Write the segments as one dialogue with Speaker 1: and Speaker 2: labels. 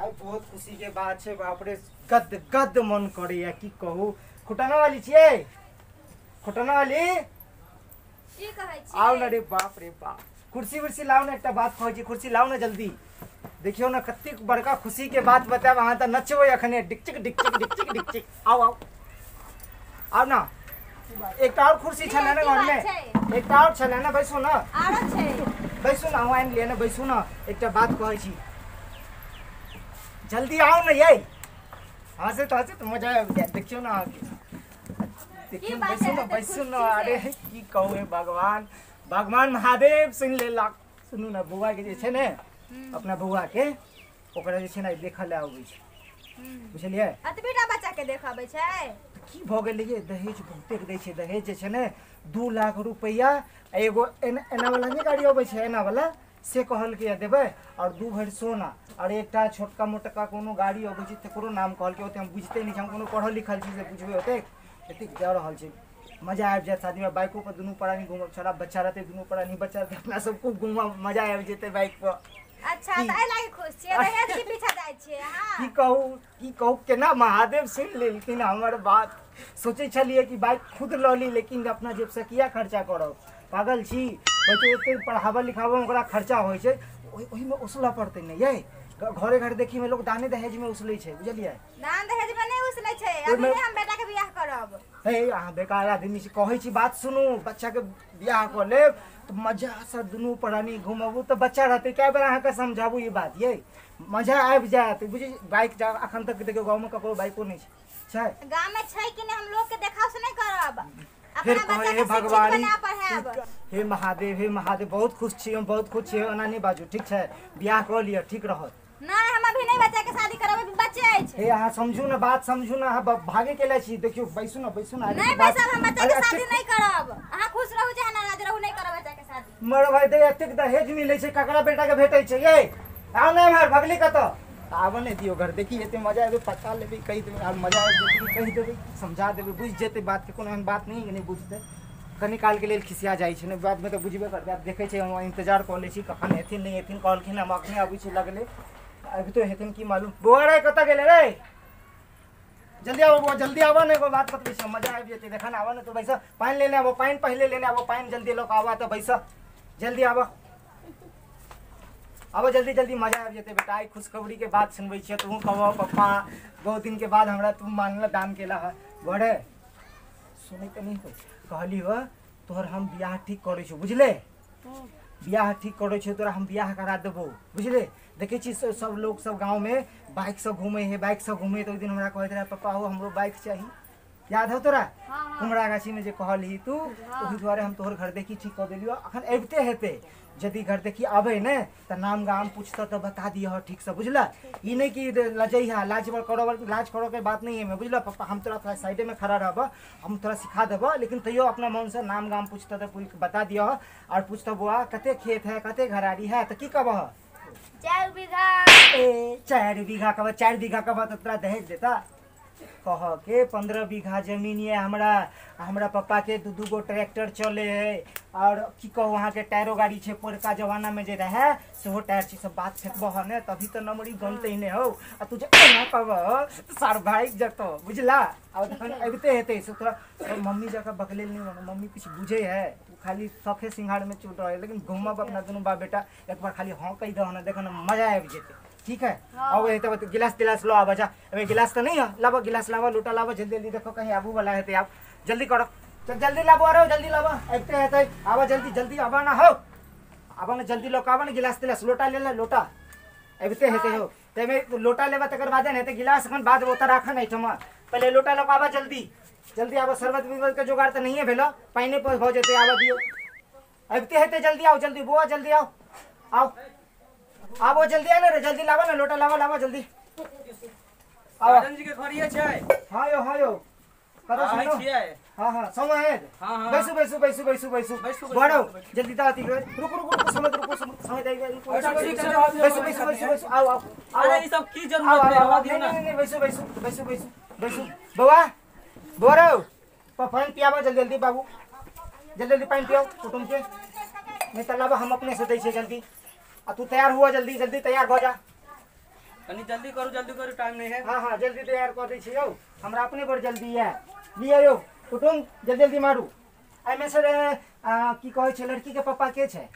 Speaker 1: आइ बहुत खुशी के बात छै। बाप रे, गद गद मन करैया, की कहू। खुटना वाली छियै? खुटना वाली
Speaker 2: की कहै छी?
Speaker 1: आउ न रे, बाप रे बाप, कुर्सी उर्सी लाउ ने, एकटा बात कहै छी, कुर्सी लाउ ने जल्दी। देखियौ ने कतेक बड़का खुशी के बात बतायब, अहाँ तऽ नचबै अखने, डिकचिक डिकचिक डिकचिक डिकचिक। आउ आउ आउ ना, एकटा और कुर्सी छलै ने
Speaker 2: की
Speaker 1: घर
Speaker 2: बात
Speaker 1: में,
Speaker 2: छै?
Speaker 1: एकटा और छलै ने, बैसू न,
Speaker 2: आरो छै।
Speaker 1: बैसू न, अहूँ आनि लिअ ने, बैसू न, एकटा बात कहै छी, जल्दी आउ ने यै। हँसैत हँसैत मजा आबि जायत। देखियौ ने अहाँके, देखियौ,
Speaker 2: बात
Speaker 1: बैसू
Speaker 2: है?
Speaker 1: ने,
Speaker 2: एते
Speaker 1: बैसू
Speaker 2: खुशी
Speaker 1: ने। अरे
Speaker 2: से?
Speaker 1: की कहू, हे भगवान, भगवान महादेव सुनि लेलक। सुनू ने, बौआके जे छै ने, अपना बौआके ओकरा जे छै ने देखऽ लए अबै छै, बुझलियै?
Speaker 2: एतबीटा बच्चा के देखबै छै?
Speaker 1: की भऽ गेलै ये, दहेज बहुतेक दै छै। दहेज जे छै ने 2 लाख रुपैआ, आ एगो एना एना वाला नहि गाड़ी अबै छै, एना वाला, से कहलकै देबै, आओर 2 भरि सोना, आओर एकटा छोटका मोटका कोनो गाड़ी अबै छै तकरो नाम कहलकै। ओते हम बुझिते नहि छी, हम कोनो पढ़ल लिखल छी से बुझबै ओतेक? एतेक दऽ रहल छै, मजा आबि जायत शादीमे, बाइको पर दुनू प्राणी घूमब। छोड़ा बच्चा रहतै, दुनू प्राणी बच्चा रहतै, अपना सब खूब घूमब, मजा आबि जेतै बाइक पर।
Speaker 2: अच्छा, तऽ एहि लागी खुश छियै? दहेज के पीछा जाइ छियै अहाँ?
Speaker 1: की कहू, की कहू, केना महादेव सुनि लेलखिन हमर बात। सोचै छलियै कि बाइक खुद लऽ ली, लेकिन अपना जेबसँ किया खर्चा करब, पागल छी? कहै छै ओते पढ़ाबऽ लिखाबऽमे ओकरा खर्चा होइ छै, ओहिमे उसलऽ पड़तै ने यै। घरे घर देखीमे लोक दाने दहेजमे उसलै छै, बुझलियै?
Speaker 2: दान दहेज में नहि उसलै छै। अभी
Speaker 1: ओहिमे-
Speaker 2: नहि हम बेटा के बियाह करब।
Speaker 1: हे, अहाँ बेकार आदमी छी। कहै छी बात सुनू, बच्चाके बियाह कऽ लेब तऽ मजासँ दुनू प्राणी घुमबू, तऽ बच्चा रहतै। कए बेर अहाँके समझाबू ई बात यै? मजा आबि जायत, बुझै? बाइक जा अखन तक देखियौ गाँवमे ककरो बाइको नहि छै, छै?
Speaker 2: गाम में छै कि नहि, हम लोग के देखाव से नहि करब।
Speaker 1: फेर
Speaker 2: अपना
Speaker 1: कहै
Speaker 2: बच्चा
Speaker 1: हे
Speaker 2: के शिक्षित
Speaker 1: भगवान,
Speaker 2: बना पढ़ायब।
Speaker 1: हे महादेव, हे महादेव, बहुत खुश छी हम, बहुत खुश छी। ओना नहि बाजू, ठीक छै? बियाह कऽ लिअ, ठीक रहत।
Speaker 2: नहि, हम अभी नहि बच्चा के शादी करब, अभी बच्चे अछि।
Speaker 1: हे, अहाँ समझू ने बात, समझू ने, अहाँ भागे के ले छी। देखियौ, बैसू ने, बैसू ने।
Speaker 2: नहीं
Speaker 1: बात-
Speaker 2: बैसब हम, बच्चा
Speaker 1: अरे
Speaker 2: के शादी
Speaker 1: एतेक
Speaker 2: नहीं करब। अहाँ खुश रहू चाहे नाराज रहू, नहीं करब बच्चा के शादी।
Speaker 1: मर भाई दे, एतेक दहेज मिलै छै, ककरा बेटा के भेटै छै यै? आउ ने एम्हर, भगली कतऽ? आबऽ नहि दियौ घर, देखी एते मजा एबै, पता लेबै, कहि देबै, आब मजा आबि जेतै, कहि देबै, समझा देबै, बुझि जेतै बातके, कोनो एहन बात नहि नहि बुझतै। कनी कालके लेल खिसिया जाइ छै ने, बादमे तऽ बुझबे करतै। आब देखै छै, हम इन्तजार कऽ लै छी, कखन हेथिन नहि हेथिन। कहलखिन हम अखने अबै छी, लगले अबितो हेथिन, की मालूम। बौआ रे, कतऽ गेलै रे? जल्दी आबो बौआ, जल्दी आबऽ ने, एगो बात बतबै छी, मजा आबि जेतै। देखऽ ने, आबऽ ने तू, बैस, पानि लेने आबो, पानि पहिले लेने आबो, पानि जल्दी लऽ कऽ आबऽ, तऽ बैस, जल्दी आबऽ, आबऽ जल्दी जल्दी, मजा आबि जेतै बेटा। आइ खुशखबरी के बात सुनबै छियै, तू कहबऽ पप्पा बहुत दिन के बाद हमरा तू मानल दान केला है। घरे सुनै तऽ नहि होइ। कहली हो, तोहर हम बियाह ठीक करै छौ, बुझले? बियाह ठीक करै छौ, तोरा हम बियाह करा देबौ, बुझले? देखै छी सब लोग सब गाँवमे बाइक से घूमै है, बाइक से घूमै। तऽ ओहि दिन हमरा कहैत रहै, पप्पा हो, हमरो बाइक चाही। याद हौ तोरा? कुमरा गाछीमे जे कहलही तू? ओहि दुआरे हम तोहर घर देखी ठीक कऽ देलियौ। अखन अबिते हेतै, यदि घर देखी आबै ने तऽ नाम गाम पूछतऽ तऽ बता दिहऽ ठीकसँ, बुझलऽ? ई नहि कि लजैहा, लाज करऽ, लाज करऽके बात नहीं है, बुझलऽ? पप्पा हम तोरा थोड़ा साइडेमे खड़ा रहबऽ, हम तोरा सिखा देबऽ, लेकिन तैयो अपना मोनसँ नाम गाम पूछतऽ तऽ पूछि बता दिहऽ। आओर पूछतऽ बौआ कते खेत है, कते घरारी है, तऽ की कहबह?
Speaker 2: 4 बीघा।
Speaker 1: ए, 4 बीघा कहबह, 4 बीघा कहबह तऽ तोरा दहेज देता? कह के 15 बीघा जमीन ये हमरा, हमरा पप्पा के 2-2 गो ट्रैक्टर चले है, और की कहू अहाँके, टायरो गाड़ी छै, पुरका जमाना में जे रहै सेहो टायर छै। सब बात फेकबह ने तभी तऽ नमरी गनतै ने हौ। आ तू जे एना कहबह तऽ सार भागि जेतौ, बुझला? आब तखन अबिते हेतै से तोरा तोर मम्मी जकाँ बकलेल नहि बनो। मम्मी किछु बुझै है? तू खाली शौखे सिंगार में चूट रहे, लेकिन घूमब अपना दुनू बाप बेटा। एक बार खाली हाँ कहि दह ने, देख ने मजा आबि जेतै। ठीक है? आओ हेतै तऽ गिलास तिलास लऽ आबऽ जा। अबे गिलास तऽ नहीं है, लाबऽ गिलास, लाबऽ लोटा, लाबऽ जल्दी जल्दी। देखो कहीं आबू वाला हेतै आब, जल्दी करो, चल जल्दी लाबो, अरे जल्दी लाबऽ, अबिते हेतै, आबऽ जल्दी जल्दी, आबऽ ना हौ, आबऽ ने जल्दी लऽ कऽ आबऽ ने गिलास तिलास, लोटा ले ले, लोटा अबिते हेतै हौ। ताहिमे लोटा लेबऽ तकर बादे ने हेतै, गिलास एखन बाद ओतऽ राखऽ ने एहिठमा, पहिले लोटा लऽ कऽ आबऽ, जल्दी जल्दी आबऽ। शरबत उरबत के जोगाड़ तऽ नहिए भेल, पानिए पर भऽ जेतै, आबऽ दियौ, अबिते हेतै, जल्दी आउ, जल्दी बौआ, जल्दी आउ, आउ आबो जल्दी, आ ने रे, जल्दी लाबऽ ने लोटा, लाबऽ लाबऽ जल्दी आबऽ।
Speaker 3: राजन जी के घरिये छै?
Speaker 1: हाँ यौ, हाँ यौ, कतऽ
Speaker 3: आबै
Speaker 1: सुनू?
Speaker 3: छियै।
Speaker 1: हाँ हाँ, समय है।
Speaker 3: हाँ, हाँ।
Speaker 1: बैसू बैसू बैसू बैसू बैसू।
Speaker 3: बैसू, बैसू,
Speaker 1: बड़ो
Speaker 3: बैसू।
Speaker 1: जल्दी दा अथी रुकू रुकू रुकू, समय रुकू, समय दे, रुकू।
Speaker 3: अच्छा,
Speaker 1: बैसू
Speaker 3: ठीक छै,
Speaker 1: बैसू बैसू बैसू बैसू, आउ आउ।
Speaker 3: अरे ई सब की
Speaker 1: आउ
Speaker 3: जरूरत
Speaker 1: आउ
Speaker 3: है?
Speaker 1: आउ।
Speaker 3: रहऽ दियौ
Speaker 1: नहीं
Speaker 3: ना।
Speaker 1: नहीं नहीं, बैसू बैसू बैसू बैसू बैसू। बौआ, बौआ रौ, पानि पियाबऽ जल्दी जल्दी बाबू, जल्दी जल्दी पानि पियाओ कुटुम्ब के, नहीं तऽ लाबऽ, हम अपने से दै छियै जल्दी। आ तू तैयार हुआ, जल्दी जल्दी तैयार भऽ जा।
Speaker 3: कनी जल्दी करू जल्दी करू, टाइम नहीं है।
Speaker 1: हाँ हाँ जल्दी तैयार कर दै छी यौ, हमरा अपने बड़ जल्दी है। लिअ यौ कुटुम, जल्दी जल्दी मारू। एहिमे सर की कहै छै लड़की के पप्पा के छै?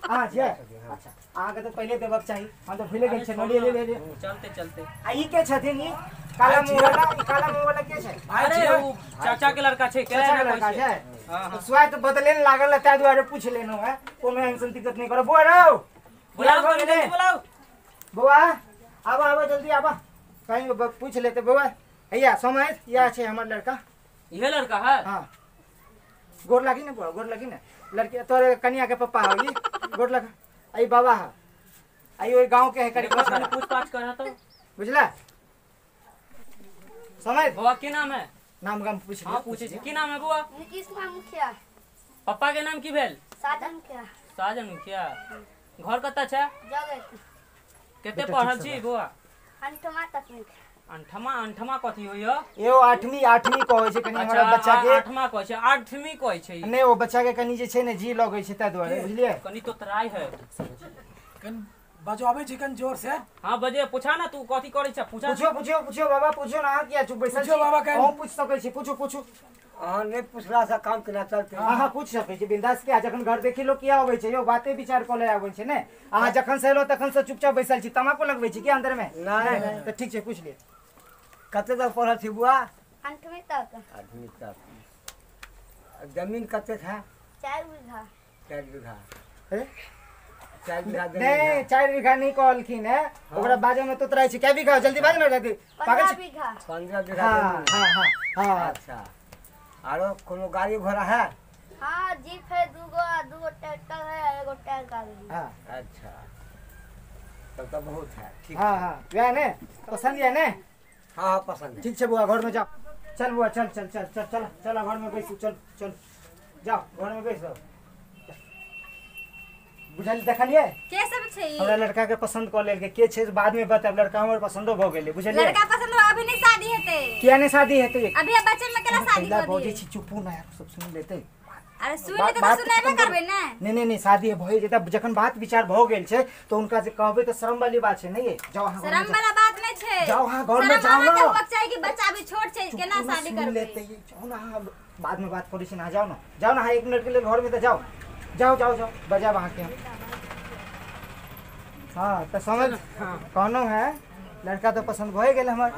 Speaker 1: अहाँ छियै? अच्छा अहाँके तऽ पहिले देबक चाही, हम तऽ भूले गेल छलियै। ले ले ले
Speaker 3: चलते चलते।
Speaker 1: आ ई के छथिन? ई काला मुँह वाला, ई काला मुँह वाला के छै?
Speaker 3: अरे ओ चाचा के लड़का छै।
Speaker 1: चाचा के लड़का छै? हां स्वाद बदले ने लागल, ताहि दुआरे पूछ लेलहुँ है। कोनो एहन दिक्कत नहीं करब। बौआ रौ,
Speaker 3: बुलाओ बुलाओ
Speaker 1: बौआ, आबा आबा जल्दी आबा, कहीं पूछ लेते बौआ। हैया समय या छै हमर लड़का।
Speaker 3: इहे लड़का है?
Speaker 1: हाँ गोर लागी ने बौआ, गोर लागी ने। लड़की तोरे कनिया के पप्पा हो ई, गोर लगा। आई बाबा है, आई ओई गांव के है करीब।
Speaker 3: पूछ पाछ कर तो
Speaker 1: बुझला समय।
Speaker 3: बौआ की नाम है?
Speaker 1: नाम गाम पूछ।
Speaker 3: हां पूछे छी, की नाम है बौआ?
Speaker 2: नीतीश कुमार मुखिया।
Speaker 3: पप्पा के नाम की भेल?
Speaker 2: साजन मुखिया।
Speaker 3: साजन मुखिया। घर कतऽ छै?
Speaker 2: जगत।
Speaker 3: कते पढ़ल छी बौआ?
Speaker 2: अंठमा तक।
Speaker 3: अंठमा? अंठमा कथी होइया?
Speaker 1: एगो आठवीं आठवीं कहै छै कनी हमरा बच्चा के।
Speaker 3: आठमा कहै छै, आठवीं कहै छै।
Speaker 1: नहीं ओ बच्चा के कनी जे छै ने जी लगै छै ताहि दुआरे, बुझलियै?
Speaker 3: कनी तो तराई है,
Speaker 4: कन बजाबै छै कन जोर से।
Speaker 3: हां बजे पूछा ना तू कथी करै छै, पूछा।
Speaker 1: पूछो पूछो पूछो बाबा, पूछो ना, किया चुप बैसल छी?
Speaker 4: बाबा कन
Speaker 1: अहूँ पूछ सकै छी, पूछो पूछो।
Speaker 5: अहाँ नहीं पूछला से काम केना चलते?
Speaker 1: अहाँ पूछ सकै छी बिंदास। के जखन घर देखी लोग किया अबै छै यौ, बाते विचार कऽ ले आबै छै ने। अहाँ जखन से एलहुँ तखन से चुपचाप बैसल छी, तमाकू लगबै छी की अंदर में?
Speaker 5: नहीं।
Speaker 1: तऽ ठीक छै पूछ लिअ।
Speaker 5: कते तक पढ़ल छी बुआ?
Speaker 2: आठवीं तक।
Speaker 5: आठवीं तक। जमीन कतेक है?
Speaker 2: 4 बीघा।
Speaker 5: 4 बीघा। 4 बीघा
Speaker 1: नहीं, 4 बीघा नहीं कहलखिन है, ओकरा बाजऽ में तोतराइ छै। कै बीघा? जल्दी बाज ना जल्दी।
Speaker 2: 15 बीघा।
Speaker 5: 15 बीघा।
Speaker 1: हाँ हाँ हाँ हाँ।
Speaker 5: अच्छा आरो कोनो गाड़ी घोड़ा है?
Speaker 2: हाँ जीप है 2 गो, 2 गो ट्रैक्टर है, 1 गो टायर गाड़ी।
Speaker 1: हाँ
Speaker 5: अच्छा तब तो बहुत है। ठीक।
Speaker 1: हाँ हाँ वह ने पसंद है ने?
Speaker 5: हाँ हाँ पसंद है।
Speaker 1: ठीक है बुआ घर में जाओ। चल बुआ चल चल चल चल चल चल घर में बैसू, चल चल जाओ घर में बैसो। बुझल देखलिए
Speaker 2: के सब छै?
Speaker 1: हमरा लड़का के पसंद क लेल के के छै बाद में बताब। लड़का हमर पसंदो भ गेलै, बुझलिए?
Speaker 2: लड़का पसंद हो अभी नहीं शादी हेतै।
Speaker 1: किया नहीं शादी हेतै?
Speaker 2: अभी बच्चन में केना शादी कर
Speaker 1: दिए? छी चुपू ना यार, सब सुन लेतै।
Speaker 2: अरे सुन लेतै त सुनेबे करबै ने।
Speaker 1: नहीं नहीं नहीं शादी भए जेतै जखन बात विचार भ गेल छै तो उनका जे कहबै त शर्म वाली बात छै। नहीं जाओ अहाँ,
Speaker 2: शर्म वाला बात नहीं छै।
Speaker 1: जाओ अहाँ घर में जाओ ना।
Speaker 2: शर्म चाही कि बच्चा अभी छोट छै, केना शादी करबै?
Speaker 1: लेतै जाओ ना अहाँ, बाद में बात करै छी ना। जाओ ना जाओ ना, 1 मिनट के लिए घर में त जाओ जाओ जाओ जाओ, बजाब अहाँ के हम। हाँ तो समझ कहनो है लड़का तो पसंद भए गेल हमर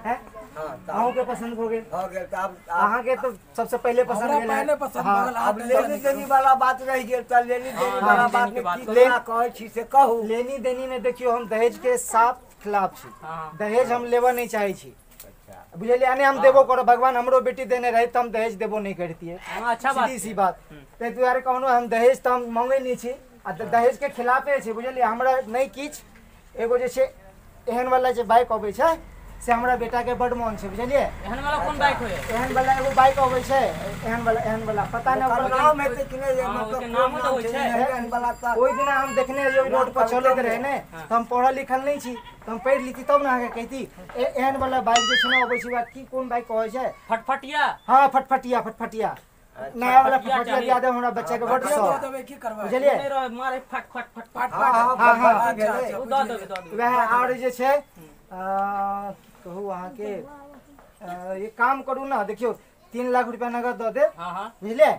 Speaker 1: है, अहूँ के पसंद हो गेल। अहाँ के तो सबसे पहले पसंद गेल।
Speaker 4: पहले पसंद भऽ गेल।
Speaker 5: आब लेनी देनी वाला बात रहि गेल त लेनी देनी वाला बात में की केना कहै छी से कहू।
Speaker 1: लेनी देनी में देखियो हम दहेज के साफ खिलाफ छी। दहेज हम लेबऽ नहीं चाहै छी, बुझलियै? यानी हम देबो करब, भगवान हमरो बेटी देने रहे तऽ हम दहेज देबो नहीं करतियै।
Speaker 3: अच्छा बात,
Speaker 1: सीधी सी बात। ताहि दुआरे कहनो हम दहेज तऽ हम मंगै नहीं छी आ दहेज के खिलाफे छी, बुझलियै? हमरा नहीं किछु एगो जे छै एहन वाला जे बाइक अबै छै से हमरा बेटा के बड मोन छै, बुझलियै?
Speaker 3: एहन वाला कोन बाइक होय?
Speaker 1: एहन वाला एगो बाइक अबै छै, एहन वाला, एहन वाला पता नहि
Speaker 5: ओकर नाम हेतै कि नहि, मतलब
Speaker 3: नामो तऽ होइ छै
Speaker 5: एहन वाला। तऽ
Speaker 1: ओहि दिना हम देखने रहियै रोड पर चलैत रहे ने, तऽ हम पढ़ल लिखल नहीं छी, तऽ हम पढ़ि लिखी तब ने अहाँके कहिती। एहन वाला बाइक जे छै ने अबै छै, की कोन बाइक कहै छै?
Speaker 3: फटफटिया।
Speaker 1: हाँ फटफटिया, फटफटिया नया वाला फटफटिया दिया देब हमरा बच्चा के बड शौक, बुझलियै?
Speaker 3: मारे फट फट फट फट।
Speaker 5: हां हां
Speaker 1: वएह। आओर जे छै कहू अहाँके ये काम करू ना, देखियो 3 लाख रुपया नगद दऽ देब, बुझलियै?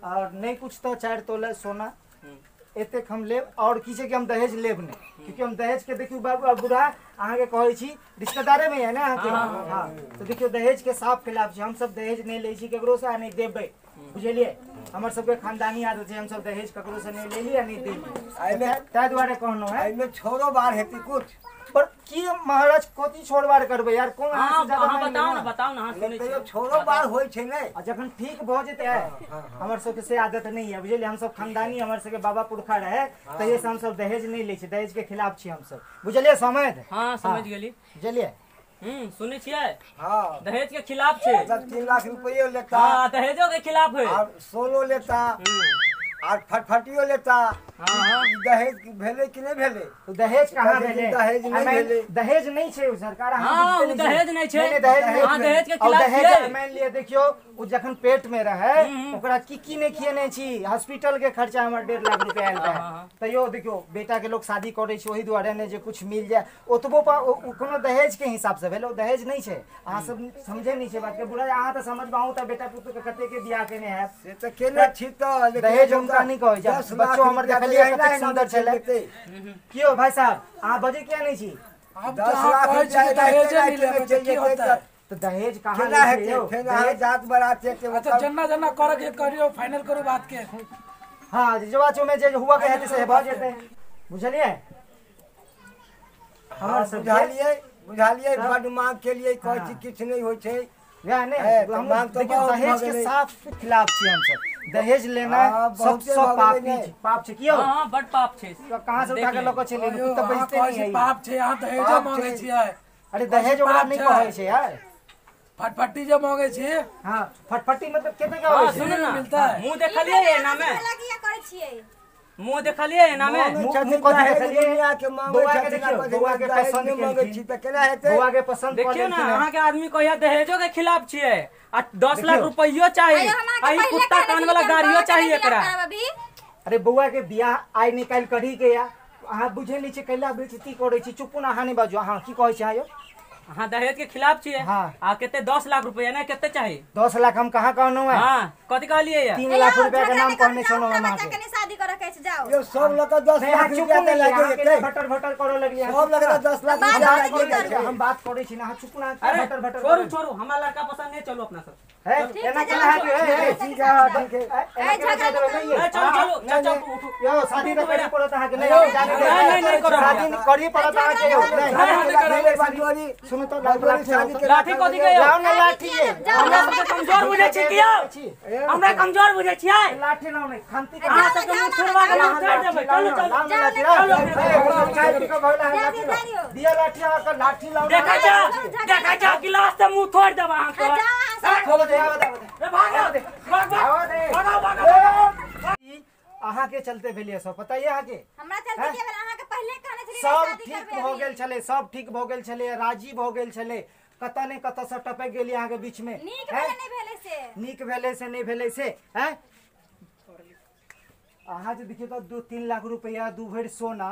Speaker 1: और नहीं कुछ तो 4 तोला सोना एतेक हम लेब। और की छै कि हम दहेज लेब नहीं, क्योंकि हम दहेज के देखियो बाबू बूढ़ा अहाँके कहै छी रिश्तेदारे में है ना अहाँके। हाँ तो देखियो दहेज के साफ खिलाफ छै, हम सब दहेज नहीं लै छी ककरो से आ नहीं देबै, बुझलियै? हमर सबके खानदानी आदत छै, हम सब दहेज ककरो से नहीं लेली आ नहीं देली, ताहि दुआरे कहलहुँ है।
Speaker 5: एहिमे छोड़ो बार हेतै कुछ
Speaker 1: पर की महाराज कथी छोड़बार करबै यार, कोन
Speaker 3: अहाँ से ज्यादा बताउ ना, बताउ ना। हां सुनै छी
Speaker 5: छोड़ो बार होय छै नै,
Speaker 1: आ जखन ठीक भ जेतै। हमर सबके से आदत नहीं है, बुझलियै? हम सब खानदानी, हमर सबके बाबा पुरखा रहे तहिये से हम सब दहेज नहीं लै छी, दहेज के खिलाफ छी हम सब, बुझलियै? समझ?
Speaker 3: हां समझ गेली,
Speaker 1: बुझलियै?
Speaker 3: सुनै छियै?
Speaker 5: हां
Speaker 3: दहेज के खिलाफ छै।
Speaker 5: मतलब 3 लाख रुपयो लेता।
Speaker 3: हां दहेजो के खिलाफ है
Speaker 5: और सोनो लेता आर फटफटियो लेता। हां दहेज भेलै कि नहीं भेलै?
Speaker 1: दहेज कहां भेलै?
Speaker 5: दहेज नहीं भेलै।
Speaker 1: दहेज नहीं छै सरकार।
Speaker 3: हां दहेज नहीं छै। हां दहेज के खिलाफ
Speaker 1: छियै। मान लिअ देखियो उ जखन पेट में रहे ओकरा की की नहीं खियेने छी, हॉस्पिटल के खर्चा हमर 1.5 लाख रुपया आयल रहे। तैयो देखियो बेटा के लोग शादी करै छै ओही दुआरे ने जे कुछ मिल जाए, ओतबो पर कोनो दहेज के हिसाब से भेलै, दहेज नहीं छै। अहाँ सब समझे नहीं छै बात के बुरा, अहाँ त समझबाहु त बेटा पुत्र के कते के बियाह केने हैत
Speaker 5: से त केने छी। त
Speaker 1: दहेज हुनका नहीं कहै छै। बच्चो हमर देखलियै कतेक सुंदर छलै। कियो भाई साहब अहाँ बजै किया नहीं छी?
Speaker 4: 10 लाख रुपया दहेज नहीं लेबै की होता?
Speaker 1: तो दहेज कहां लै छै?
Speaker 5: फेर अहाँ जात बरात के
Speaker 4: अच्छा जन्ना जन्ना करे के करियो, फाइनल करू बात के।
Speaker 1: हां जवा चो में जे हुआ के हेतै से भ जेतै, बुझलियै?
Speaker 5: हमर सब बुझलियै बुझलियै। बड मांग के लिए कहै छी किछ नहीं होय छै।
Speaker 1: वएह नहीं हम देखियौ दहेज के साफ खिलाफ छी हम सब। दहेज लेना सबसे पापी पाप छै। कियो?
Speaker 3: हां बड पाप छै।
Speaker 1: कहां से उठा के लऽ के चलि एलौ? त बजते नहीं है।
Speaker 4: पाप छै, अहाँ दहेजो मांगै छियै।
Speaker 1: अरे दहेज ओकरा नहीं कहै छै यार।
Speaker 4: फटफटी जो मांगे छी।
Speaker 1: हां फटफटी मतलब केते के आबै छै?
Speaker 3: सुन ना
Speaker 4: मिलता है।
Speaker 3: मुंह देखलियै एना में मुंह देखलियै एना में
Speaker 1: मुंह कथि देखलियै?
Speaker 5: दुनिया के मांगे
Speaker 1: छथिन, बौआ के पसंद
Speaker 5: मांगे छी त केना हेतै?
Speaker 1: बौआ के पसंद
Speaker 3: देखियो ना अहाँ के आदमी कहिया दहेजो के खिलाफ छियै आ 10 लाख रुपैयो चाही, आ ई कुत्ता कान वाला गाड़ियो चाही एकरा।
Speaker 1: अरे बौआ के बियाह आइ निकाल करी के या अहाँ बुझै नै छी कैला बेइज्जती करै छी। चुप ना, अहाँ नहीं बाजू। अहाँ की कहै छी अहाँ यौ?
Speaker 3: हाँ दहेज के खिलाफ छियै।
Speaker 1: हाँ।
Speaker 3: आ केते 10 लाख रुपया ना केते चाही?
Speaker 1: 10 लाख हम कहां कहनो है?
Speaker 3: हां कथि कहलियै या?
Speaker 1: 3 लाख रुपया के नाम कहने छनो हम अहाँ के।
Speaker 2: शादी करे के छै जाओ।
Speaker 5: यो सब लग 10 लाख रुपया त लागे जेतै।
Speaker 1: भटर भटर करऽ लगलियै।
Speaker 5: सब लग 10 लाख रुपया लागे जेतै।
Speaker 1: हम बात करै छी ना, अहाँ चुप ना। भटर भटर
Speaker 3: छोड़ू छोड़ू, हमरा लड़का पसंद नहीं, चलो अपना सब।
Speaker 1: है एना केना हैत? ए
Speaker 5: ठीक है ठीक है।
Speaker 1: ए
Speaker 2: झगड़ा
Speaker 3: ए चलो चलो चाचा उठो।
Speaker 1: यो शादी त करी पड़त अहाँ के। नहीं जाने
Speaker 3: नहीं नहीं करो
Speaker 1: शादी करी पड़त अहाँ के।
Speaker 5: नहीं
Speaker 1: सुनो तो लाठी
Speaker 3: लाठी कथि के?
Speaker 1: लाओ ना लाठी।
Speaker 3: हमरा सबके कमजोर बुझै छी कियो? हमरा कमजोर बुझै छियै?
Speaker 1: लाठी लाओ नहीं खंती के
Speaker 3: अहाँ सबके मुंह छोड़वा के मुंह छोड़ देबै। चलू चलू
Speaker 1: चलो चाय पी के भगला है। लाठी दिया लाठी अहाँ के लाठी लाओ।
Speaker 3: देखै छ देखै छ गिलास से मुंह छोड़ देब अहाँ के।
Speaker 1: चलो दे आवा दे
Speaker 3: रे भागो भाग भाग भागो भागो।
Speaker 1: अहाँ के चलते भेलिए सब पता है अहाँ के?
Speaker 2: हमरा चलते के भेल? अहाँ के पहले कहने छलियै
Speaker 1: सब ठीक भ गेल छले, सब ठीक भ गेल छले, राजी भ गेल छले। कत ने कत से टपक गेली अहाँ के बीच में।
Speaker 2: नीक भेलै नहीं भेलै से?
Speaker 1: नीक भेलै से नहीं भेलै से हैं? अहाँ जे देखियो त 2-3 लाख रुपया 2 भरि सोना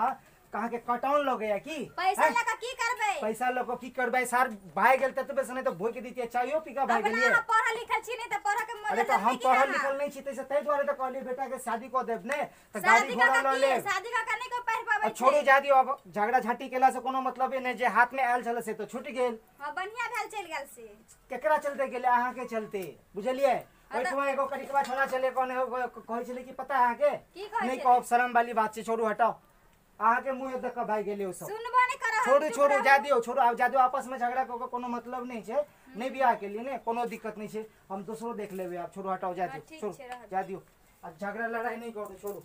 Speaker 1: कहाँ के कटाउन लगैया की?
Speaker 2: पैसा लऽ के की करबै?
Speaker 1: पैसा लऽ के की करबै सार भाई गेल ततबे से नहीं त भोइ के दितियै चायो पी के भाई गेलियै।
Speaker 2: अहाँ पढ़ल लिखल छी नहीं त पढ़ के
Speaker 1: अरे त हम पढ़ल लिखल नहीं छी तैसे तै दुआरे त कहलियै बेटा के शादी क देब ने त गाड़ी घोड़ा ल लेब।
Speaker 2: शादी का नहीं को पढ़ पाबै
Speaker 1: छी। छोड़ू जा दियो, अब झगड़ा झाटी केला से कोनो मतलब नहीं, जे हाथ में आयल छल से त छूट गेल।
Speaker 2: हां बढ़िया भेल चल गेल से।
Speaker 1: केकरा चलते गेलै? अहाँ के चलते, बुझलियै? ओइठमा एगो करिकवा छोड़ा छलै कोने कहै छलै कि पता है अहाँ के? नहीं कहब, शरम वाली बात छै, छोड़ू हटाओ। अहाँ के मुंह देख के भाग गेलै ओ सब।
Speaker 2: सुनबो नहीं करऽ।
Speaker 1: छोड़ू छोड़ू जा दियो, छोड़ू आब जा दियो। आपस में झगड़ा क के कोनो मतलब नहीं छै। नहीं बियाह के लिए ने कोनो दिक्कत नहीं छै, हम दोसरो देख लेबै। आब छोड़ू हटाओ जा दियो, छोड़ू जा दियो, आब झगड़ा लड़ाई नहीं करू, छोड़ू।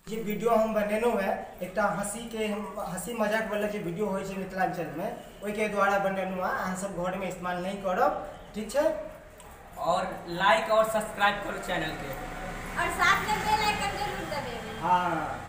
Speaker 1: जे वीडियो हम बनेलहुँ है एकटा हंसी के, हंसी मजाक वाला जे वीडियो होइ छै मिथिलांचल में ओहि के द्वारा बनेलहुँ है। अहाँ सब घर में इस्तेमाल नहीं करब, ठीक छै?
Speaker 3: और लाइक और सब्सक्राइब करो चैनल के
Speaker 2: और साथ में बेल आइकन जरूर दबेबै।
Speaker 1: हाँ।